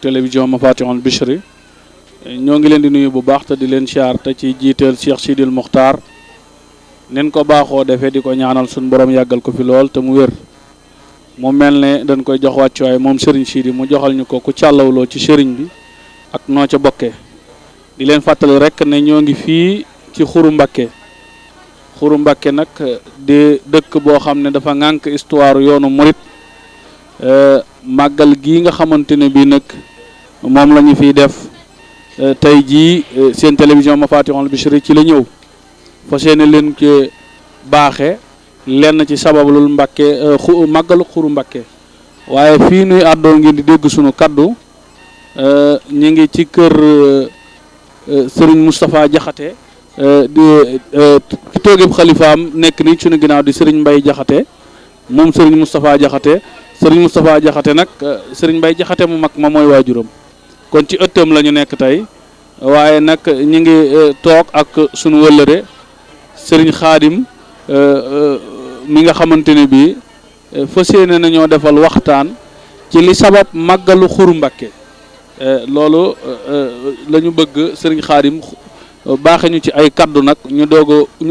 télévision Mafatihul Bichri ñoo ngi leen di nuyu bu baax te di leen siyaar te ci jiiteel Cheikh Sidil Muxtaar nen ko baaxoo defee di ko ñaanal suñu borom yàggal ko fi lool te mu wér mu mel ne dañ koy jox wàccuwaay moom Serigne Sidi mu joxal ñu ko ku càllawloo ci Serigne bi ak noo ca bokkee di leen fàttali rek ne ñoo ngi fii ci Xuru Mbàkke nag di dëkk boo xam ne dafa ŋànk histoire yoonu murit màggal gii nga xamante ne bii nag moom la ñu fiy def tey jii seen télévision Mafatihul Bichri ci la ñëw fas yéene leen ci baaxe lenn ci sabablul Mbàkke màggalu Xuru Mbàkke waaye fii nuy àddoo ngeen di dégg sunu kaddu ñu ngi ci kër Serigne Moustapha Jaxate di ki toogeb xalifaam nekk ni sunu ginnaaw di Serigne Mbay Jaxate moom Serigne Moustapha Jaxate Serigne Moustapha Jaxate nag Serigne Mbay Jaxate mu mag ma mooy waajuram kon ci ëttam la ñu nekk tey waaye nag ñu ngi toog ak sunu wëllëre Serigne Xaadim mi nga xamante ne bii fas yéene nañoo defal waxtaan ci li sabab màggalu Xuru Mbàkke loolu la ñu bëgg Serigne Xaadim baaxe ñu ci ay kaddu nag ñu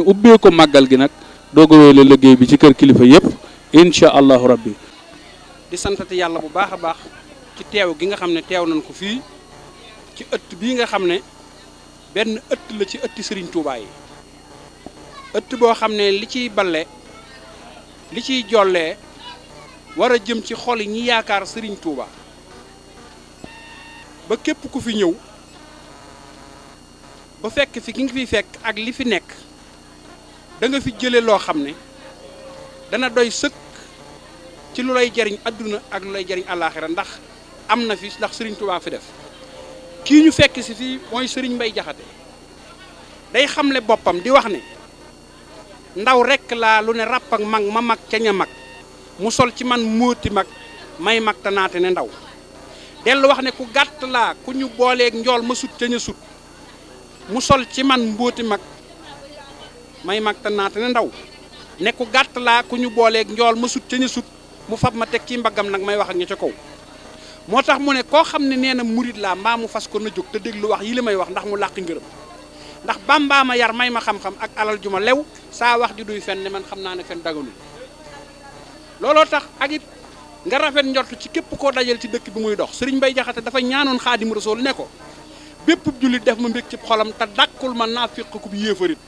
ubbee ko màggal gi nag doog a wéyale liggéey bi ci kër kilifa yëpp incha allahu rabbi. di santati yàlla bu baax a baax ci teew gi nga xam ne teew nañ ko fii ci ëtt bii nga xam ne benn ëtt la ci ëtti Serigne Touba yi ëtt boo xam ne li ciy balle li ciy jollee war a jëm ci xol yi ñi yaakaar Serigne Touba ba képp ku fi ñëw ba fekk fi ki nga fi fekk ak li fi nekk da nga fi jële loo xam ne dana doy sëkk ci lu lay jariñ adduna ak lu lay jariñ àllaaxira ndax am na fi ndax Serigne Touba fi def kii ñu fekk si fii mooy Serigne Mbay Jaxate day xamle boppam di wax ne ndaw rekk laa lu ne ràpp ak mag ma mag ca ña mag mu sol ci man móoti mag may mag te naate ne ndaw dellu wax ne ku gàtt laa ku ñu booleeg njool ma sut ca ña sut mu sol ci man mbóoti mag may mag te naate ne ndaw ne ku gàtt laa ku ñu booleeg njool ma sut ca ña sut mu fab ma teg ci mbaggam nag may wax ak ña ca kaw moo tax mu ne koo xam ne nee na murit laa mbaa mu fas ko na jóg te déglu wax yi li may wax ndax mu làqi ngërëm ndax Bàmbaa ma yar may ma xam-xam ak alal ju ma lew saa wax ji duy fen ne man xam naa ne fen daganul looloo tax ak it nga rafet njort ci képp koo dajal ci dëkk bi muy dox Serigne Mbay Jaxate dafa ñaanoon Xaadim Rasuul ne ko bépp jullit def ma mbég ci xolam te dàkkul ma naafiq ku bi yéefarit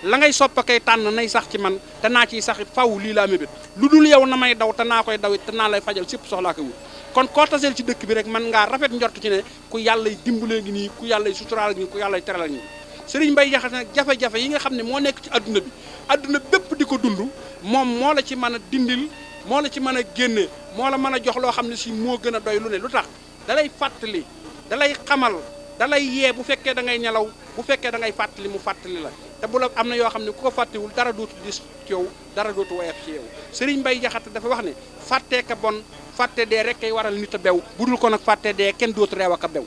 la ngay soppa kay tànn nay sax ci man te naa ciy saxit faw lii laa mébét lu dul yow na may daw te naa koy dawit te naa lay fajal sépp soxlaa ko wut kon koo taseel ci dëkk bi rek man ngaa rafet njort ci ne ku yàllay dimbalee ngi nii ku yàllay suturaal ngi ku yàllay teral ngi Serigne Mbay Jaxate nag jafe-jafe yi nga xam ne moo nekk ci adduna bépp di ko dund moom moo la ci mën a dindil moo la ci mën a génne moo la mën a jox loo xam ne si moo gën a doy lu ne lu tax dalay fàttali dalay xamal dalay yee bu fekkee da ngay nelaw bu fekkee da ngay fàttali mu fàttali la te bu la am na yoo xam ne ku ko fàttewul dara dootu dis ci yow dara dootu woyof ci yow Serigne Mbay Jaxate dafa wax ne fàttee ka bon fàtte dee rek kay waral nit a bew bu dul ko nag fàtte dee kenn dootu reew ak a bew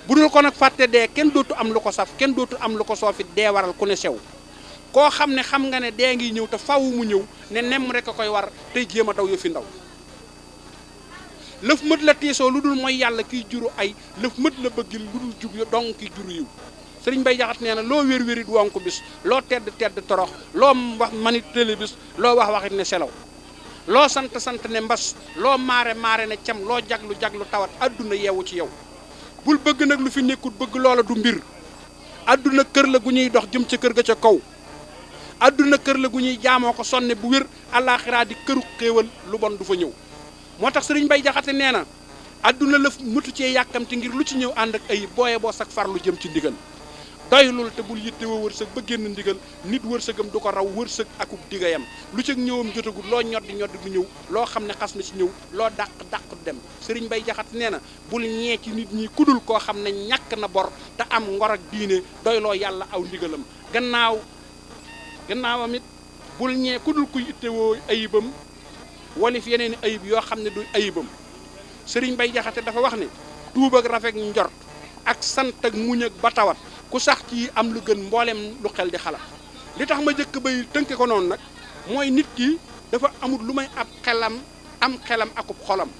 bu dul ko nag fàtte dee kenn dootu am lu ko saf kenn dootu am lu ko soofit dee waral ku ne sew koo xam ne xam nga ne dee ngi ñëw te faw mu ñëw ne nemm rek a koy war tey jéem a daw yëfi ndaw lëf mët la tiisoo lu dul mooy yàlla kiy juru ay lëf mët la bëggil lu dul jug donc kiy juru yiw Serigne Mbay Jaxate nee na loo wér-wérit wonk bis loo tedd torox loo wax manit télé bis loo waxit ne selaw loo sant ne mbas loo maare ne cam loo jaglu tawat adduna yeewu ci yow bul bëgg nag lu fi nekkul bëgg loola du mbir adduna kër la gu ñuy dox jëm ca kër ga ca kaw adduna kër la gu ñuy jaamoo ko sonne bu wér àllaaxiraa di këru xéewal lu bon du fa ñëw moo tax Serigne Mbay Jaxate nee na adduna la mëtu cee yàkkamti ngir lu ci ñëw ànd ak ay booye boo sag farlu jëm ci ndigal doylul te bul yittewoo wërsëg ba génn ndigal nit wërsëgam du ko raw wërsëg akub digayam lu ci ñëwam jotagul loo ñoddi du ñëw loo xam ne xas na ci ñëw loo dàq du dem sëriñ Bay Jaxate nee na bul ñee ci nit ñi kudul koo xam ne ñàkk na bor te am ngor ak diine doyloo yàlla aw ndigalam gannaawam it bul ñee kudul kuy yittewoo ayibam walif yeneen i ayib yoo xam ne du ayibam sëriñ Bay Jaxate dafa wax ne tuub ak rafet njort ak sant ak muñ ak ba tawat ku sax ci am lu gën mboolem lu xel di xalaat li tax ma jëkk bay tënke ko noonu nag mooy nit ki dafa amul lu may ab xelam am xelam akub xolam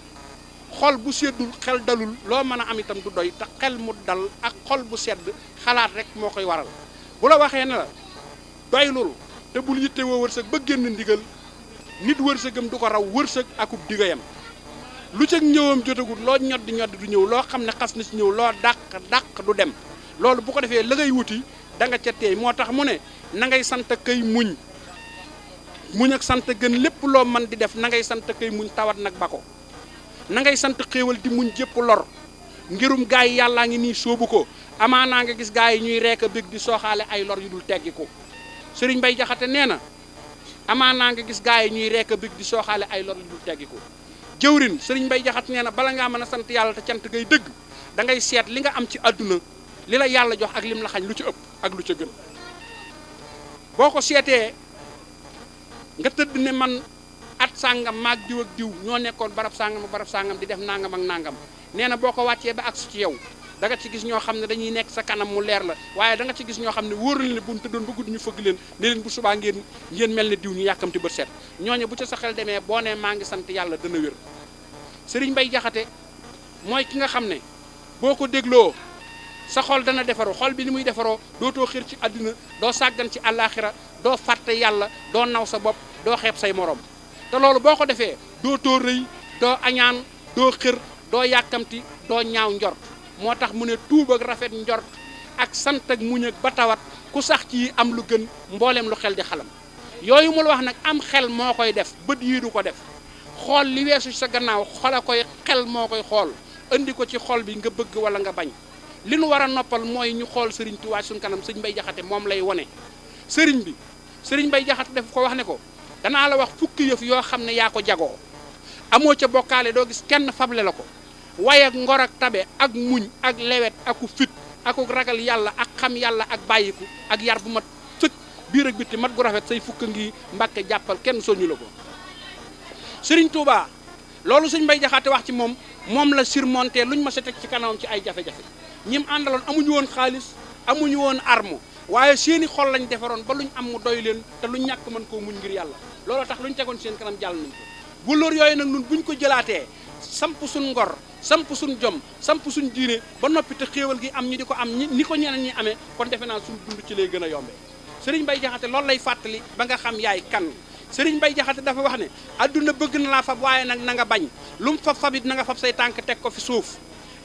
xol bu seddul xel dalul loo mën a am itam du doy te xel mu dal ak xol bu sedd xalaat rek moo koy waral bu la waxee ne la doylul te bul yitte woo wërsëg ba génn ndigal nit wërsëgam du ko raw wërsëg akub digayam lu ca ñëwam jotagul loo ñoddi du ñëw loo xam ne xas na ci ñëw loo dàq du dem loolu bu ko defee la ngay wuti da nga ca teey moo tax mu ne na ngay sant kay muñ ak sant gën lépp loo mën di def na ngay sant kay muñ tawat nag ba ko na ngay sant xéewal di muñ jépp lor ngirum gaay yi yàllaa ngi nii sóobu ko amaanaa nga gis gaay yi ñuy reek a bég di sooxaale ay lor yu dul teggi ko sëriñ Bay Jaxate nee na amaanaa nga gis gaay yi ñuy reek a bég di sooxaale ay lor yu dul teggi ko jëwrin sëriñ Bay Jaxate nee na bala ngaa mën a sant yàlla te cant ngay dëgg da ngay seet li nga am ci àdduna li la yàlla jox ak lim la xañ lu ci ëpp ak lu ca gën boo ko seetee nga tëdd ne man at sàngam maag diw ak diw ñoo nekkoon barab sàngam di def nangam ak nangam nee na boo ko wàccee ba agsi ci yow da nga ci gis ñoo xam ne dañuy nekk sa kanam mu leer la waaye da nga ci gis ñoo xam ne wóor na ne bu ñu tëddoon ba guddi ñu fëgg leen ne leen bu subaa ngeen mel ne diw ñu yàkkamti bët set ñooñu bu ca sa xel demee boo nee maa ngi sant yàlla dana wér sëriñ Bay Jaxate mooy ki nga xam ne boo ko dégloo sa xol dana defaru xol bi ni muy defaroo dootoo xir ci àddina doo sàggan ci àllaaxira doo fàtte yàlla doo naw sa bopp doo xeeb say morom te loolu boo ko defee dootoo rëy doo añaan doo xër doo yàkkamti doo ñaaw njort moo tax mu ne tuub ak rafet njort ak sant ak muñ ak ba tawat ku sax ci am lu gën mboolem lu xel di xalam yooyu mu la wax nag am xel moo koy def bët yii du ko def xool li weesu sa gannaaw xola koy xel moo koy xool andi ko ci xol bi nga bëgg wala nga bañ li nu war a noppal mooy ñu xool sëriñ Tuubaa suñ kanam sëñ Bay Jaxate moom lay wone sëriñ Bay Jaxate daf ko wax ne ko danaa la wax fukki yëf yoo xam ne yaa ko jagoo amoo ca bokkaale doo gis kenn fable la ko waaye ak ngor ak tabe ak muñ ak lewet aku fit aku ragal yàlla ak xam yàlla ak bàyyiku ak yar bu mat sëkk biir ak bitti mat gu rafet say fukka ngi Mbàkke jàppal kenn soñu la ko sëriñ Tuubaa loolu sëñ Bay Jaxate wax ci moom la surmonté luñ ma sa teg ci kanamam ci ay jafe-jafe ñim àndaloon amuñu woon xaalis amuñu woon arme waaye seeni xol lañ defaroon ba luñ am mu doy leen te luñ ñàkk mën koo muñ ngir yàlla looloo tax luñ tegoon seen kanam jàll nañ ko bu lóor yooyu nag nun buñ ko jëlaatee samp suñ ngor samp suñ jom samp suñ diine ba noppi te xéewal gi am ñi di ko am ni ko ñeneen ñi amee kon defe naa suñ dund ci lay gën a yombee sëriñ Bay Jaxate loolu lay fàttali ba nga xam yaay kan sëriñ Bay Jaxate dafa wax ne adduna bëgg na laa fab waaye nag na nga bañ lu mu fabit na nga fab say tànk teg ko fi suuf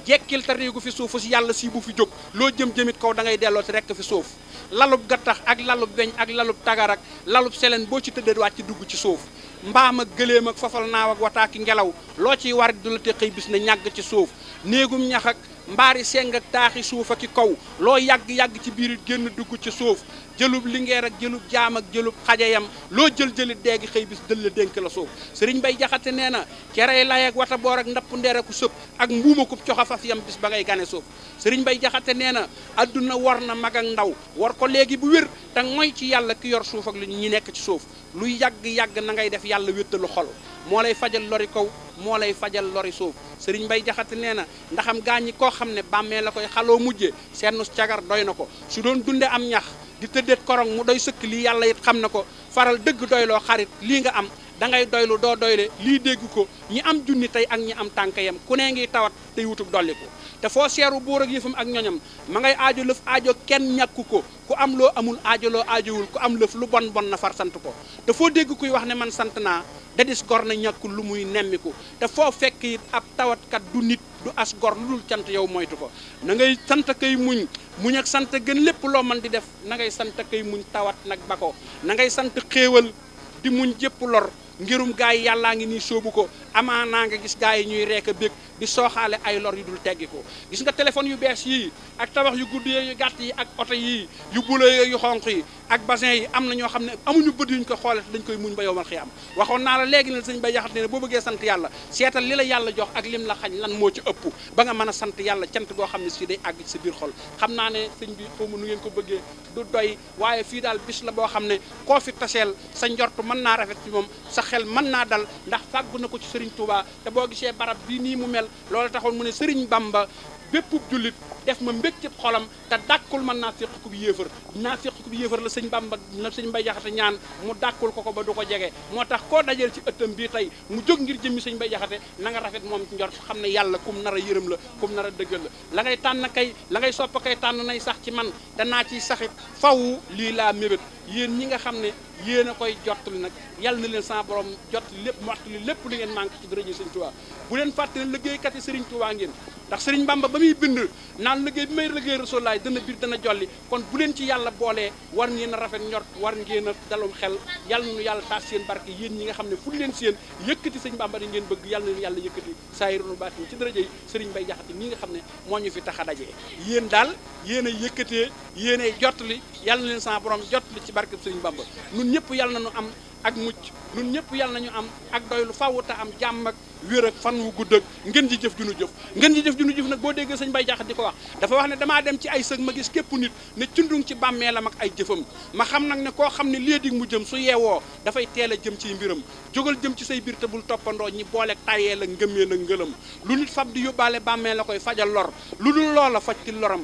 jekkil te riigu fi suuf si yàlla si bu fi jóg loo jëm-jëmit kaw da ngay delloo si rekk fi suuf lalub gattax ak lalub weñ ak lalub tagar ak lalub selen boo ci tëddee wàcc dugg ci suuf mbaam ak gëléem ak fafal naaw ak wataaki ngelaw loo ciy war du la te xëy bis ne ñàgg ci suuf néegum ñax ak mbaari seng ak taaxi suuf ak i kaw loo yàgg-yàgg ci biir génn dugg ci suuf jëlub lingeer ak jëlub jaam ak jëlub xajayam loo jël-jëlit deegi xëy bis dël la dénk la suuf sëriñ Bay Jaxate nee na cerey lay ak wata boor ak ndapp ndereku sëp ak mbuumakub coxa faf yam bis ba ngay gane suuf sëriñ Bay Jaxate nee na adduna war na mag ak ndaw war ko léegi bu wér te mooy ci yàlla ki yor suuf ak lu ñi nekk ci suuf luy yàgg-yàgg na ngay def yàlla wéttalu xol moo lay fajal lori kaw moo lay fajal lori suuf sëriñ Bay Jaxate nee na ndaxam gaañi koo xam ne bàmmee la koy xaloo mujje seennu cagar doy na ko su doon dunde am ñax di tëddeet korong mu doy sëkk lii yàlla it xam na ko faral dëgg doyloo xarit lii nga am da ngay doylu doo doyle lii dégg ko ñi am junni tey ak ñi am tànk yam ku nee ngi tawat tey wutug dolli ko te foo seeru buur ak yëfam ak ñoñam ma ngay aajo lëf aajo kenn ñàkku ko ku am loo amul aajo loo aajowul ku am lëf lu bon bon na far sant ko te foo dégg kuy wax ne man sant naa dadis gor na ñàkkul lu muy nemmiku te foo fekk it ab tawatkat du nit du as gor lu dul cant yow moytu ko na ngay sant kay muñ ak sant gën lépp loo mën di def na ngay sant kay muñ tawat nag ba ko na ngay sant xéewal di muñ jëpp lor ngirum gaa yi yàllaa ngi nii sóobu ko amaanaa nga gis gaa yi ñuy reek a bég di sooxaale ay lor yu dul teggi ko gis nga téléphone yu bees yii ak tabax yu gudd yu gàtt yi ak oto yii yu bula yu xonq yi ak basin yi am na ñoo xam ne amuñu bët yuñ ko xoole dañ koy muñ ba yowmal xiyaam waxoon naa la léegi ne sëñ Bay Jaxate ne boo bëggee sant yàlla seetal li la yàlla jox ak lim la xañ lan moo ci ëpp ba nga mën a sant yàlla cant goo xam ne si day àgg ci sa biir xol xam naa ne sëñ bi xawma nu ngeen ko bëggee du doy waaye fii daal bis la boo xam ne koo fi taseel sa njort mën naa rafet ci moom sa xel mën naa dal ndax fàggu na ko ci Serigne Touba te boo gisee barab bii nii mu mel loolu taxoon mu ne Serigne Bamba bépp jullit def ma mbég ci xolam te dàkkul man naa féq ku bi yéefar naa féq ku bi yéefar la sëñ Bamba la sëñ Mbay Jaxate ñaan mu dàkkul ko ba du ko jege moo tax koo dajeel ci ëttam bii tey mu jóg ngir jëmmi sëñ Mbay Jaxate na nga rafet moom ci njort xam ne yàlla kum nar a yërëm la kum nar a dëggal la ngay tànn kay la ngay sopp kay tànn nay sax ci man danaa ciy saxit faw lii laa mébét yéen ñi nga xam ne yéen a koy jottali nag yàlla na leen sa borom jottali lépp mottali lépp lu ngeen manqué ci dërëjë sëñ Touba bu leen fàtte ne liggéeykat yi Serigne Touba ngeen ndax Serigne Bamba ba muy bind naan liggéey bi may liggéey Rasulaay dana biir dana jolli kon bu leen ci yàlla boolee war ngeen a rafet njort war ngeen a dalum xel yàlla nu yàlla taas seen barke yéen ñi nga xam ne fu leen seen yëkkati sëñ Bamba di ngeen bëgg yàlla na yàlla yëkkati saayirul baatin ci dërëjë yi Serigne Mbay Jaxate nii nga xam ne moo ñu fi tax a dajee yéen daal yéen a yëkkatee yéen ay jottali yàlla na leen sa borom jottali ci barke Serigne Bamba nun ñëpp yàlla nañu am ak mucc nun ñëpp yàlla nañu am ak doylu faaw te am jàmm ak wér ak fan wu gudd ak ngeen ji jëf ju nu jëf ngeen ji jëf ju nu jëf nag boo déggee sëñ Bay Jaxate di ko wax dafa wax ne damaa dem ci ay sëg ma gis képp nit ne cundung ci bàmmeelam ak ay jëfam ma xam nag ne koo xam ne léegi mu jëm su yeewoo dafay teel a jëm ciy mbiram jógal jëm ci say biir te bul toppandoo ñi booleeg tayee la ngëmee la ngëlam lu nit fab di yóbbaale bàmmee la koy fajal lor lu dul loola faj ci loram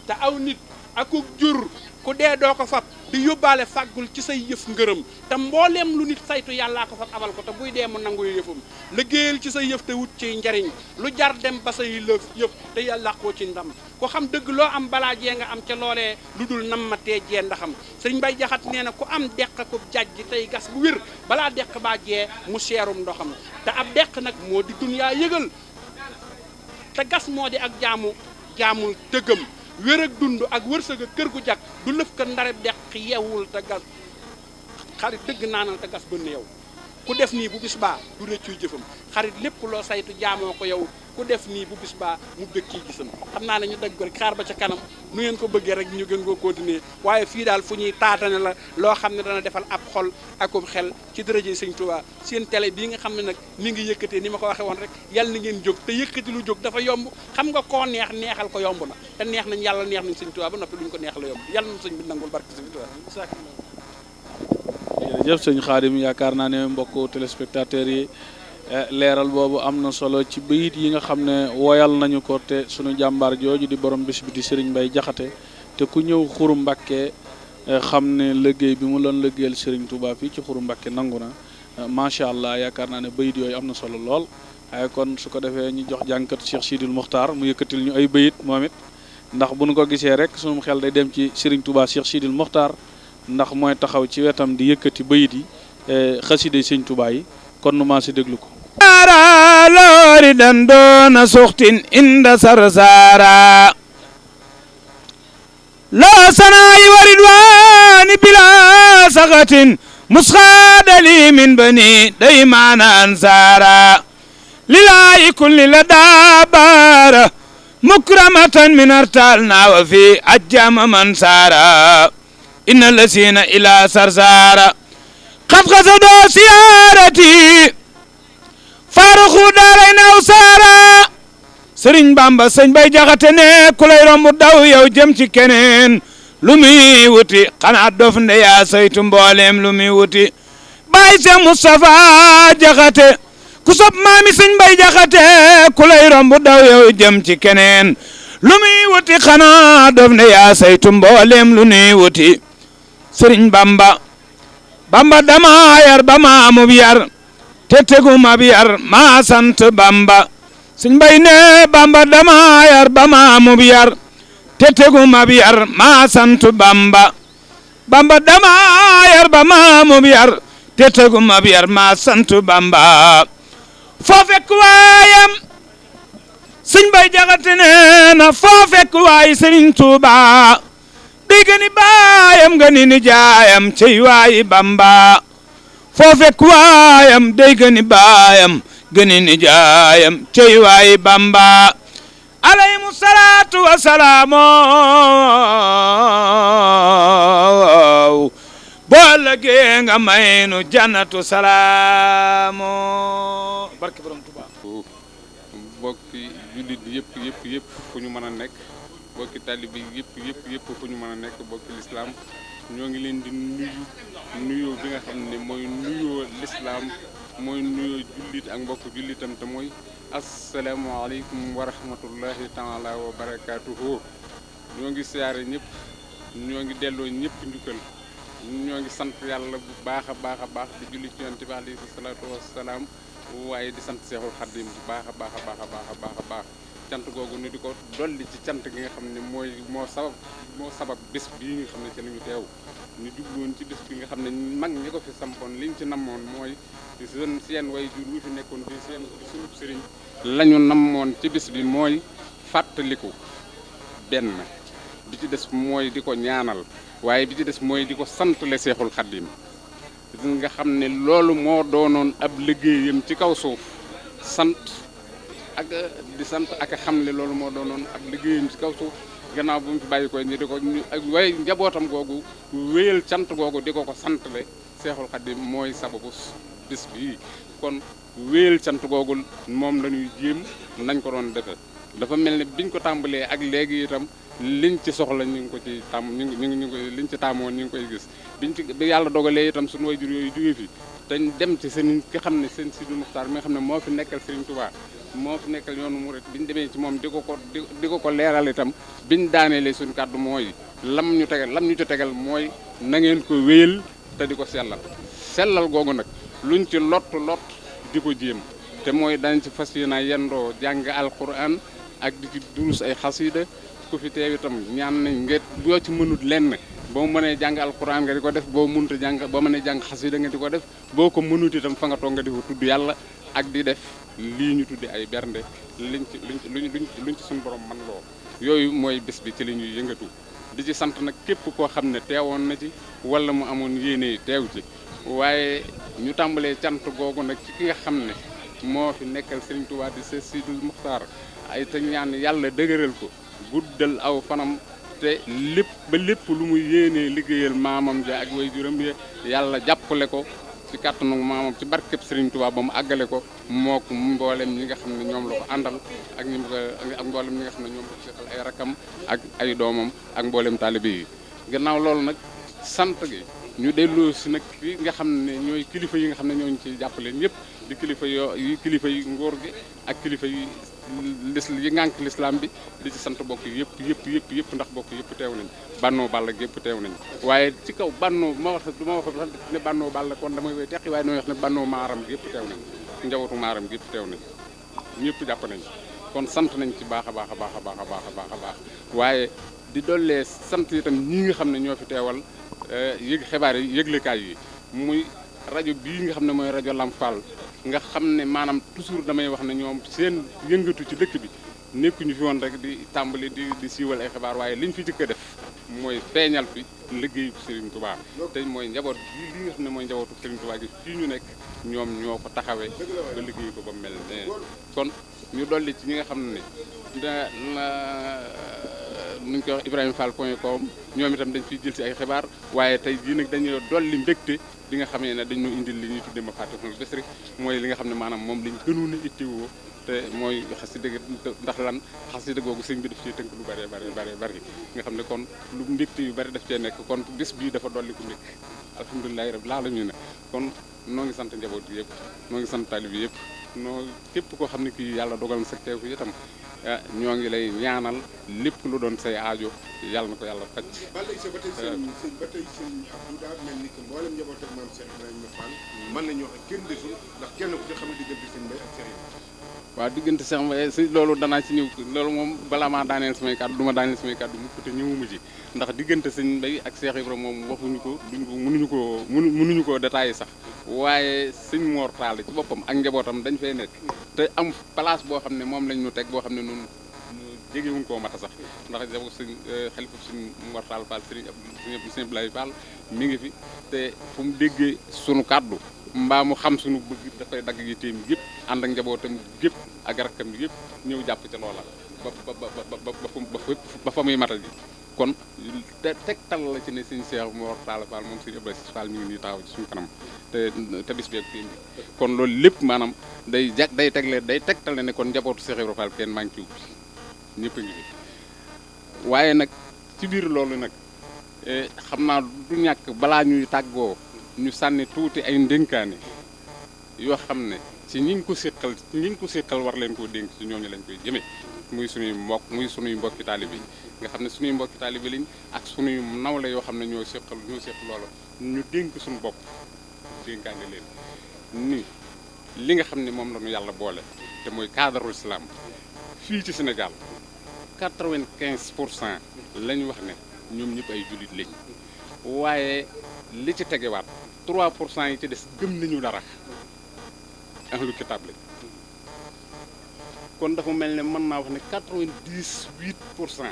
te aw nit akuk jur ku dee doo ko fab di yóbbaale fàggul ci say yëf ngërëm te mbooleem lu nit saytu yàllaa ko fab abal ko te buy dee mu nangu yëfam liggéeyal ci say yëf te wut ci njariñ lu jar dem ba say lëf yëf te yàlla koo ci ndam ko xam dëgg loo am balaa jee nga am ca loolee lu dul nam ma tee jee ndaxam sëñ Mbay Jaxate nee na ku am deq ko jajj tey gas bu wér balaa deq baa jee mu seerum ndoxam te ab deq nag moo di dunyaa yëgal te gas moo di ak jaamul tëggam wér ak dund ak wërsëg ak kër gu jag du lëf ka ndareb deq yeewul te gas xarit dëgg naanal te gas bënn yow ku def nii bu bis baa du rëccuy jëfam xarit lépp loo saytu jaamoo ko yow ku def nii bu bis baa mu bëgg ciy gisam xam naa ne ñu dagg ko rek xaar ba ca kanam nu ngeen ko bëggee rek ñu gën koo continuer waaye fii daal fu ñuy taatane la loo xam ne dana defal ab xol akub xel ci dërëjee sëñ Touba seen télé bii nga xam ne nag mi ngi yëkkatee ni ma ko waxee woon rek yàlla na ngeen jóg te yëkkati lu jóg dafa yomb xam nga koo neex neexal ko yomb na te neex nañ yàlla neex nañ sëñ Touba ba noppi luñ ko neexal yomb yàlla na sëñ bi nangul barke sëñ Touba. jërëjëf sëñ Xaadim yaakaar naa ne mbokku téléspectateurs yi leeral boobu am na solo ci bayit yi nga xam ne woyal nañu ko te sunu jàmbaar jooju di borom bis bi di Serigne Mbay Jaxate te ku ñëw Xuru Mbàkke xam ne liggéey bi mu doon liggéeyal Serigne Touba fii ci Xuru Mbàkke nangu na macha allah yaakaar naa ne bayit yooyu am na solo lool waaye kon su ko defee ñu jox jànkat Cheikh Sidil Muxtaar mu yëkkatil ñu ay bayit moom it ndax bu nu ko gisee rek sunu xel day dem ci Serigne Touba Cheikh Sidil Muxtaar ndax mooy taxaw ci wetam di yëkkati bayit yi xaside sëñ Touba yi kon nu maa si déglu ko ara loori dan doona suxtin inda sarsara la sanaayi waridwaani bila sagatin musxaadali min bani daymaana ansara lilayi kulli la daabara mukramatan min artalna wa fi ajjama man sara inna lasina ila sarsara qad qasado siyarati faruxu daaray naw saara sëriñ Bamba sëñ Bay Jaxate ne ku lay romb daw yow jëm ci keneen lu muy wuti xanaa dof nde yaa saytu mbooleem lu muy wuti Baay Seex Mustafa Jaxate ku sob maami sëñ Bay Jaxate ku lay romb daw yow jëm ci keneen lu muy wuti xanaa dof nde yaa saytu mbooleem lu muy wuti sëriñ Bamba dama yar ba ma amub yar te teguma bi yar maa sant Bamba sëñ Mbay ne Bamba dama yar ba ma amub yar te teguma bi yar maa sant Bamba dama yar ba ma amub yar te teguma bi yar maa sant Bamba foo fekk waayam sëñ Mbay Jaxate nee na foo fekk waay Sëriñ Tuuba day gëni baayam gëni nijaayam cey waayi Bamba foo fekk waayam day gëni baayam gëni ni jaayam cey waay Bamba alayhimu salaatu wa salaamu boo lëgee nga may nu jannatu salaamu barke borom Tuubaa. bokki jullit yëpp fu ñu mën a nekk bokki taalibe yëpp fu ñu mën a nekk bokki lislaam ñoo ngi leen di nuyoo bi nga xam ne mooy nuyoo lislaam mooy nuyoo jullit ak mbokk jullitam te mooy asalaamaaleykum wa rahmatullahi taala wa barakaatuhu. ñoo ngi siyaare ñëpp ñoo ngi delloo ñëpp njukkal ñoo ngi sant yàlla bu baax a baax di julli ci yonent bi alayhi salaatu wassalaam waaye di sant Seexul Xaddim bu baax a baax cant googu ni di ko dolli ci cant gi nga xam ne moo sabab bés bii nga xam ne ci lañu teew ñu jubloon ci bés bi nga xam ne mag ñi ko fi sampoon liñ ci namoon mooy seen way jur wi fi nekkoon di sunub sëriñ lañu namoon ci bés bi mooy fàttaliku benn bi ci des mooy di ko ñaanal waaye bi ci des mooy di ko santale Seexul Xaddim nga xam ne loolu moo doonoon ab liggéeyam ci kaw suuf sant ak xam ne loolu moo doonoon ab liggéeyam ci kaw suuf gannaaw bu mu fi bàyyi ko ñu di ko ak way njabootam googu wéyal cant googu di ko santale Seexul Xaddim mooy sababu bis bii kon wéyal cant googu moom la ñuy jéem nañ ko doon defe dafa mel ne biñ ko tàmbalee ak léegi itam liñ ci soxla ñu ngi ko ci tàmm ñu ngi liñ ci tàmmoon ñu ngi koy gis bi yàlla dogalee itam suñu wayjur yooyu jógee fi dañ dem ci seen ki xam ne seen Sidi Muxtaar mi nga xam ne moo fi nekkal Serigne Touba moo fi nekkal yoonu murit biñ demee ci moom di ko leeral itam biñ daaneelee suñu kàddu mooy lam ñu ci tegal mooy na ngeen ko wéyal te di ko sellal googu nag luñ ci lott di ko jéem te mooy dañ ci fas yéene yendoo jàng alquran ak di ci durus ay xasida ku fi teew itam ñaan nañ nga boo ci mënut lenn boo mënee jàng alquran nga di ko def boo mënut boo mënee jàng xasida nga di ko def boo ko mënut itam fa nga toog nga di ko tudd yàlla ak di def lii ñu tudde ay bernde luñ ci suñu borom man loo yooyu mooy bés bi ci la ñuy yëngatu di ci sant nag képp koo xam ne teewoon na ci wala mu amoon yéene teew ci waaye ñu tàmbalee cant googu nag ci ki nga xam ne moo fi nekkal Serigne Touba di Seex Sidil Muxtaar ay te ñaan yàlla dëgëral ko guddal aw fanam te lépp lu muy yéenee liggéeyal maamam ja ak way juram ya yàlla jàppale ko ci kàttanu maamam ci barkeb Serigne Touba ba mu àggale ko moo ko mboolem ñi nga xam ne ñoom la ko àndal ak mboolem ñi nga xam ne ñoom la ko seqal ay rakam ak ay doomam ak mboolem taalibe yi gannaaw loolu nag sant gi ñu delloo si nag fi nga xam ne ñooy kilifa yi nga xam ne ñooñu ci jàppale ñëpp di kilifa yi nguur gi ak kilifa yi ngànk lislaam bi di ci sant bokk yëpp ndax bokk yëpp teew nañ bànnoo bàll yëpp teew nañ waaye ci kaw bànnoo du ma wax ne bànnoo bàll kon damay koy teqi waaye damay wax ne bànnoo maaram gi yëpp teew nañ njabootu maaram gi yëpp teew nañ ñëpp jàpp nañ kon sant nañ ci baax a baax waaye di dollee sant itam ñi nga xam ne ñoo fi teewal xibaar yi yëglekaay yi muy rajo bii nga xam ne mooy rajo Lamp Fall nga xam ne maanaam toujours damay wax ne ñoom seen yëngatu ci dëkk bi nekkuñu fi woon rek di tàmbali di siiwal ay xibaar waaye liñ fi jëkk a def mooy feeñal fi liggéeyu Serigne Touba te mooy njaboot li nga xam ne mooy njabootu Serigne Touba gi fii ñu nekk ñoom ñoo ko taxawee ba liggéey ko ba mel ne kon ñu dolli ci ñi nga xam ne nuñ koy wax ibrahimafall.com ñoom itam dañ fiy jël si ay xibaar waaye tey jii nag dañu dolli mbégte bi nga xamee ne dañu indil li ñuy tuddee Mafatihul Bichri mooy li nga xam ne maanaam moom lañ gënoon a itteewoo te mooy xasida ndax lan xasida googu sëñ bi daf cee tënk lu bari nga xam ne kon lu mbégte yu bari daf cee nekk kon bés bii dafa dolli ku nekk alhamdulilahi rabbil alamin kon noo ngi sant njaboot yi yëpp noo ngi sant taalib yi yëpp noo képp koo xam ne kii yàlla dogal na sa teew fi itam ñoo ngi lay ñaanal lépp lu doon say aajo yàlla na ko yàlla faj. ba tey sëñ Abdou daa mel ni que mboolem njaboot ak maam Cheikh Ibrahima Fall mën nañu wax kenn desul ndax kenn ku ci xam ne diggante sëñ Mbaye ak Cheikh Ibrahima. waaw diggante Cheikh Mbaye si loolu danaa ci ñëw loolu moom balaa maa daaneel samay kàddu du ma daaneel samay kàddu mukk te ñëwuma ci ndax diggante sëñ Mbaye ak Cheikh Ibrahima moom waxuñu ko mënuñu ko détaillé sax waaye sëñ Mor Tall ci boppam ak njabootam dañ fay nekk te am place boo xam ne moom lañ ñu teg boo xam ne noonu jegewuñ koo mata sax ndax jaboot sëñ xalifa sëñ Mor Tall Fall sëñ Abdoulaye Fall mi ngi fi te fu mu déggee sunu kàddu mbaa mu xam sunu bëgg dafay dagg yi téem yëpp ànd ak njabootam gépp ak rakkam yëpp ñëw jàpp ca loola ba fa muy matal ji kon tegtal la ci ne sëñ Cheikh Mor Talla Fall moom sëñ Abdou Aziz Fall mi ngi nii taxaw ci suñu kanam te bis beeg fii kon loolu lépp maanaam day tegtal ne kon njabootu Cheikh Ibrahima Fall kenn manqué wu ñëpp a ngi fi waaye nag ci biir loolu nag xam naa du ñàkk balaa ñuy tàggoo ñu sànni tuuti ay ndénkaane yoo xam ne ci ñi ko séqal war leen koo dénk ci ñooñu lañ koy jëmee muy suñuy mbokki taalibe yi nga xam ne suñuy mbokki taalibe lañ ak suñuy nawle yoo xam ne ñoo séq loolu ñu dénk suñu bopp dénkaane leen ni li nga xam ne moom la ñu yàlla boole te mooy cadre islam fii ci Sénégal 95% la ñu wax ne ñoom ñëpp ay jullit lañ waaye li ci tegewaat 3% yi ci des gëm nañu dara ahlu kitaab lañ kon dafa mel ne mën naa wax ne 98%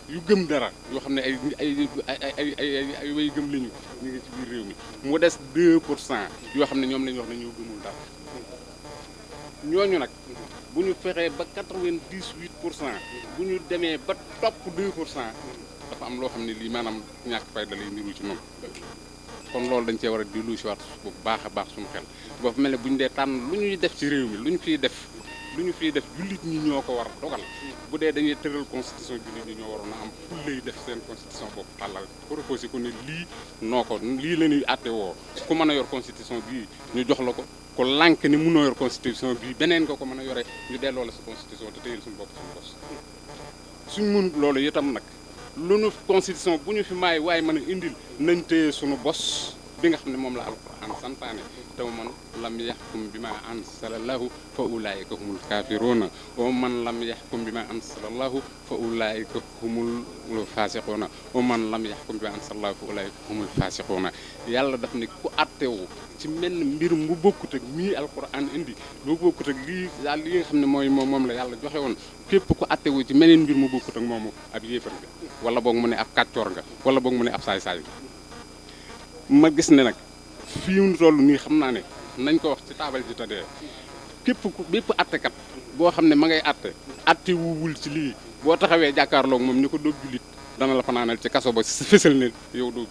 yu gëm dara yoo xam ne ay way gëm lañu ñu ngi ci biir réew mi mu des 2% yoo xam ne ñoom lañu wax ne ñoo gëmul dara ñooñu nag bu ñu fexee ba 98% bu ñu demee ba topp 2% dafa am loo xam ne lii maanaam ñàkk fayda lay niru ci noonu kon loolu dañ cee war a dellu si waat bu baax a baax suñu xel boo fa mel ne bu ñu dee tànn lu ñuy def ci réew mi lu ñu fiy def jullit ñi ñoo ko war a dogal bu dee dañuy tëral constitution jullit ñi ñoo waroon a am fullay def seen constitution boobu tàllal proposé ko ne lii la ñuy àtte woo ku mën a yor constitution bii ñu jox la ko ku lànk ni mënoo yor constitution bii beneen nga ko mën a yore ñu delloo la sa constitution te téyel suñu bopp suñu bos suñ mënut loolu itam nag lu nu constitution bu ñu fi maay waaye mën a indil nañ téye suñu bos bi nga xam ne moom la alquran santaane te man lam yaxkum bi ma ansalallahu fa ulaayika humul kaafiruuna wa man lam yaxkum bi ma ansalallahu fa ulaayika humul faasiquuna wa man lam yaxkum bi ma ansalallahu fa ulaayika humul faasiquuna yàlla daf ne ku attewu ci menn mbir mu bokkut ak mii alquran indi lu bokkut ak lii daal li nga xam ne moom la yàlla joxe woon képp ku attewu ci meneen mbir mu bokkut ak moomu ab yéefar nga wala boog mu ne ab kàccoor nga wala boog mu ne ab saay-saay nga ma gis ne nag fii mu toll nii xam naa ne nañ ko wax ci taabal ji te dee bépp attekat boo xam ne ma ngay atte wuwul ci lii boo taxawee jàkkaarloog moom ni ko doo jullit dana la fanaanal ci kaso ba fésal ne yow du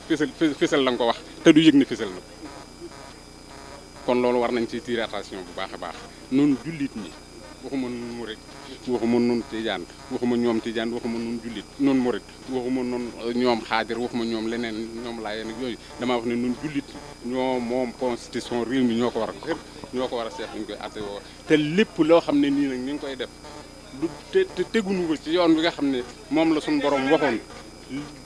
fésal la nga ko wax te du yëg ne fésal na kon loolu war nañ ci tirer attention bu baax a baax noonu jullit ñi waxuma nun murit waxuma nun tijaan waxuma ñoom tijaan waxuma nun jullit nun murit waxuma nun ñoom xaajar waxuma ñoom leneen ñoom laayeen ak yooyu damaa wax ne nun jullit ñoo moom constitution réew mi ñoo ko war a xër ñoo ko war a seet ñu koy atte woo te lépp loo xam ne nii nag ñu ngi koy def lu te teguñu ko ci yoon bi nga xam ne moom la suñu borom waxoon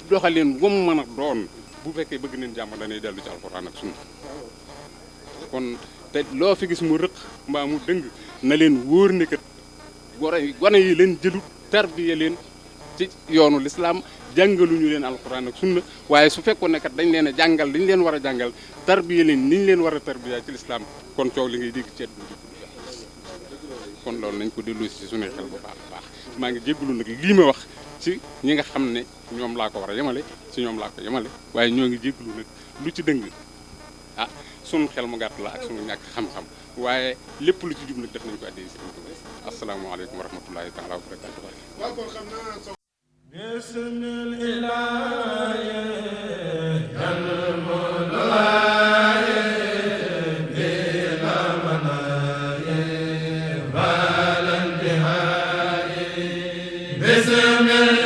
doxaleen wam mën a doon bu fekkee bëgg nañ jàmm dañuy dellu ci alxuraan ak sunna kon te loo fi gis mu rëq mbaa mu dëng na leen wóor ne kat gone yi leen jëlut tarbiya leen ci yoonu lislaam jàngaluñu leen alxuraan ak sunna waaye su fekkoon ne kat dañ leen a jàngal dañ leen war a jàngal tarbiya leen niñ leen war a tarbiya ci lislaam kon coow li ngay dégg ceet bu kon loolu nañ ko dellu si suñuy xel bu baax a baax maa ngi jéggalu nag lii ma wax ci ñi nga xam ne ñoom laa ko war a yemale ci ñoom laa ko yemale waaye ñoo ngi jéggalu nag lu ci dëng ah sunu xel mu gàtt la ak sunu ñàkk xam-xam waaye lépp lu ci jub nag def nañ ko addee si asalaamaaleykum wa rahmatullahi taala wa barakatuh Bismillah